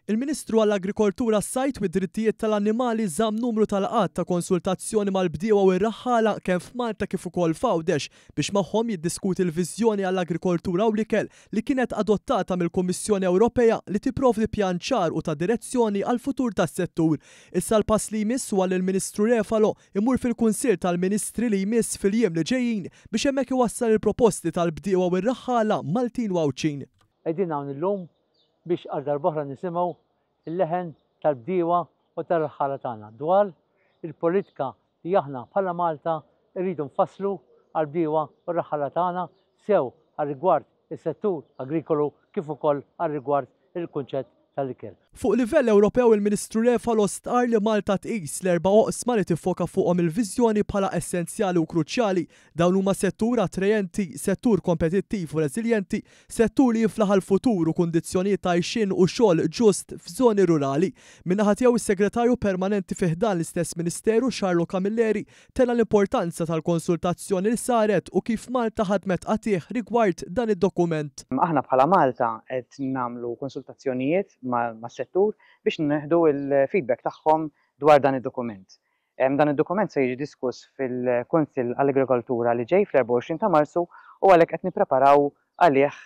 Il-Ministru għall-Agrikoltura, s-Sajd u d-Drittijiet tal-Annimali żamm numru ta' laqgħat ta' konsultazzjoni mal-bdiewa u r-raħħala kemm f'Malta kif ukoll f'Għawdex biex magħhom jiddiskuti l-viżjoni għall-agrikoltura u l-ikel li kienet adottata mill-Kummissjoni Ewropea li tipprovdi pjan ċar u ta' direzzjoni għall-futur tas-settur. Issa l-pass li jmiss huwa li l-Ministru Refalo imur fil-Kunsill tal-Ministri li jmiss fil-jiem li ġejjin biex hemmhekk iwassal il-proposti tal-bdiewa u r-raħħala Maltin u Għawdxin. Qegħdin hawn illum biex għal darb'oħra nisimgħu l-leħen tal-bdiewa u tar-raħħala tagħna dwar il-politika li aħna bħala Malta rridu nfasslu għall-bdiewa u r-raħħala tagħna sew għar-rigward is-settur agrikolu kif ukoll għar-rigward il-kunċett tal-ikel. Fuq livell Ewropew il-Ministru Refalo stqarr li Malta tqis l-erba' oqsma li tiffoka fuqhom il-viżjoni bħala essenzjali u kruċjali. Dawn huma settur attrajenti, settur kompetittiv u reżiljenti, Settur li jiflaħ għall-futur u kundizzjonijiet ta' għixien u xogħol ġust f'żoni rurali. Min-naħa tiegħu s-Segretarju Permanenti fi ħdan l-istess Ministeru Charlo Camilleri tenna l-importanza tal-konsultazzjoni li saret u kif Malta ħadmet qatigħ rigward dan id-dokument. Aħna bħala Malta qed nagħmlu konsultazzjonijiet mas-settur biex nieħdu l-feedback tagħhom dwar dan id-dokument. Dan id-dokument se jiġi diskuss fil-Kunsill għall-Agrikoltura li ġej fl-24 ta' Marzu u għalhekk qed nippreparaw għalih.